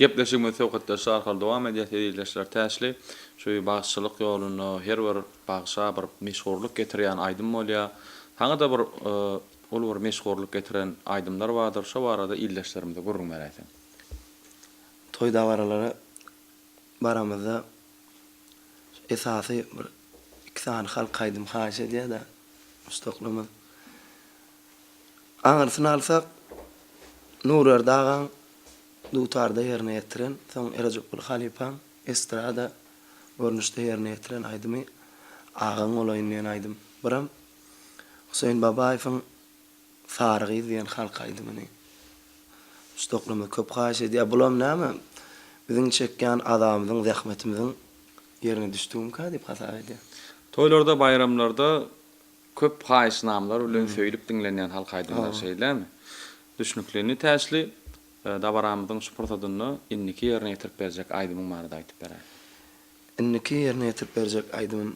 Gepleşigimizi söhbetdeşlik arkaly dowam edýäs eziz ildeşler. Täşli, şu bagşyçylyk ýolunda her bir bagşa bir meşhurlyk getirýän aýdym bolýar. Saňa-da bir uly bir meşhurlyk getiren aýdymlar bardyr. Şo barada ildeşlerimize gürrüň beräýseň. Toý dabaralara baramyzda esasy bir iki sany halk aýdym haýyş edýär-de muşdaklarymyz. Aňyrsyny alsak, Nurberdi agaň dutarda ýerine ýetiren, soň Erejepguly halypaň estrada görnüşde ýerine ýetiren aýdymy Agaň bolaýyn diýen aýdym. Biram Huseýin Babaýewiň Sary gyz diýen halk aýdymyny muşdaklarymyz köp haýyş edýär. Bulam näme, biziň çekýän azabymyzyň, zähmetimiziň ýerine düşdügimikä diýip hasap edýän. Toýlarda, baýramlarda Köp haýyşnamalar bilen söýlüp diňlenýän halk aýdymlary şeýlemi? Düşnükli. Indi Täçli, dabaramyzyň şu pursadynda indiki ýerine ýetirip berjek aýdymyň barada aýdyp beräý. Indiki ýerine ýetirip berjek aýdymym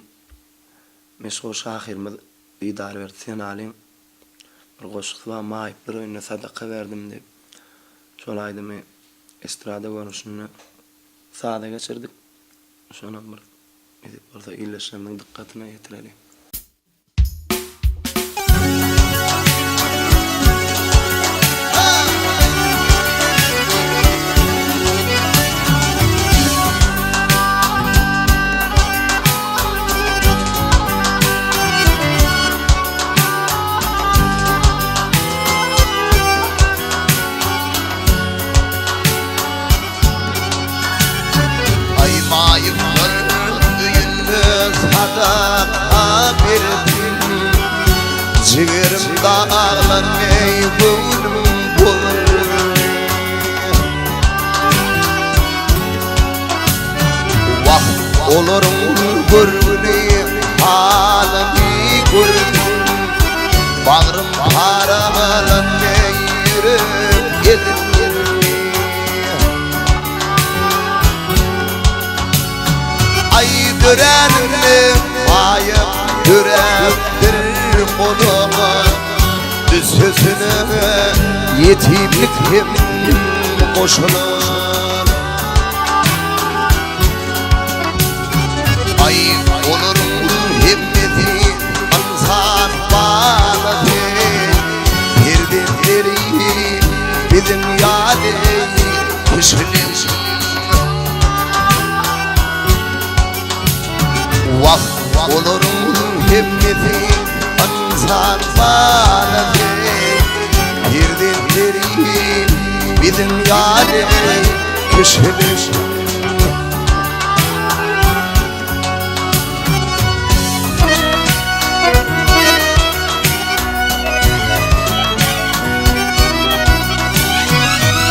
meşhur şahyrymyz Didarberdi Senalyň bir goşgusy bar, Maýyplar öýünde sadaka berdim diýip. Şol aýdymy estrada görnüşinde saza geçirdik. Şonam bir Nesip bolsa ildeşlerimiziň dykgatyna ýetireliň. Aý maýyplar öýünde sadaka berdim Jigerim daglandy göwnüm bozuldy Wah olaryň görgüli halyny gördüm Bagrym paralandy ýürek ezildi Aý döräninde maýyp döräpdir olara Üstesine ýetimlik hem goşulan Aý olaryň hemmesi ynsan balasy Perzentleri biziň ýaly kişiler Wah olaryň hemmesi ynsan balasy Perzentleri biziň ýaly kişiler.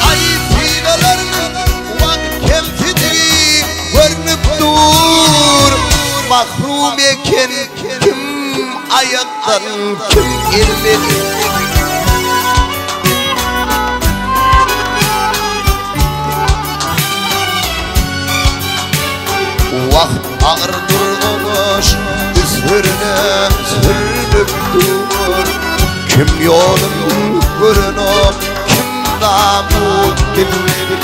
Aý synalaryň wagt kemsidigi görnüp dur. Mahrum eken kim aýakdan kim elden. Wah agyr durmuş üzerine sürünip dur Kim ýolun görenok kim namut bilmedi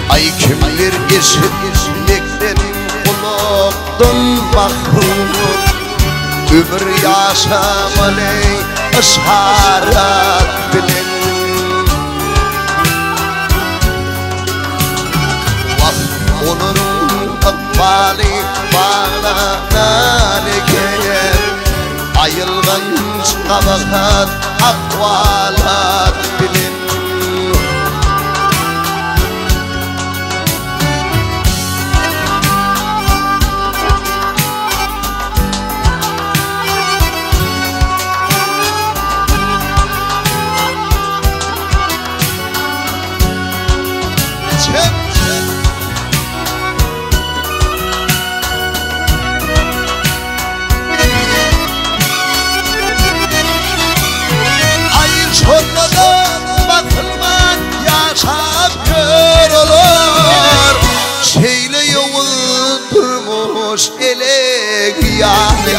Aý kimler eşitmekden gulakdan mahrum Ömür ýaşamaly yşarat bilen Wah olaryň ykbaly baglanan eken Aýylganç gabahat ahwalat bilen. Aý şonda-da basylman ýaşap ýör olar Şeýle ýowuz durmuş elek ýaly.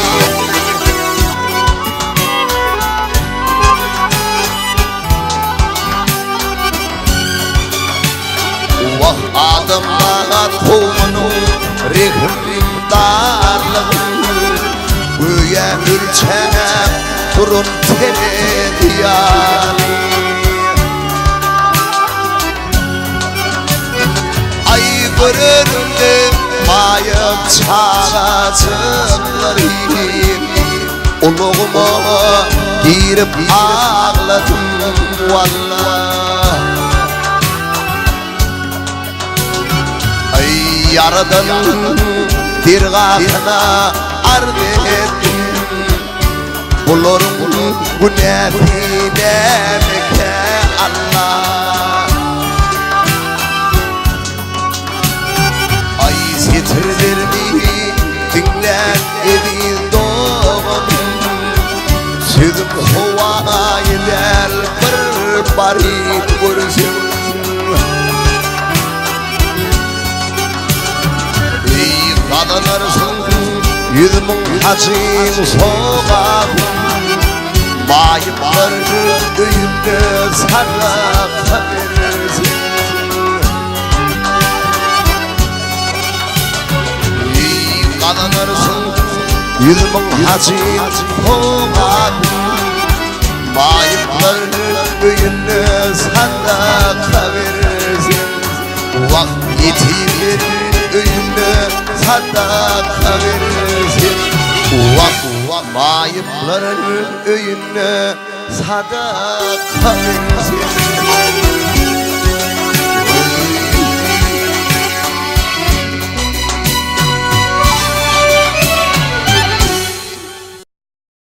Wah, adamzat kowmunyň rehimdarlygy, Göýä ölçäp duran terezi ýaly. Aý görenimde maýyp çagajyklary Ulagyma girip agladym walla. Aý Ýaradanyň dergahyna arz etdim Bularyň günäsi nämekä Alla. Aý setirlerimi diňlän eziz doganym Sözüm howaýy däl bir baryp görseň. Eý gazanarsyň 100.000 hajyň sogabyn Maýyplar öýünde sadaka berseň. Eý gazanarsyň 100.000 hajyň sogabyn Maýyplar öýünde sadaka berseň. Wah ýetimler öýünde sadaka berseň. Wah maýyplar öýünde sadaka berseň.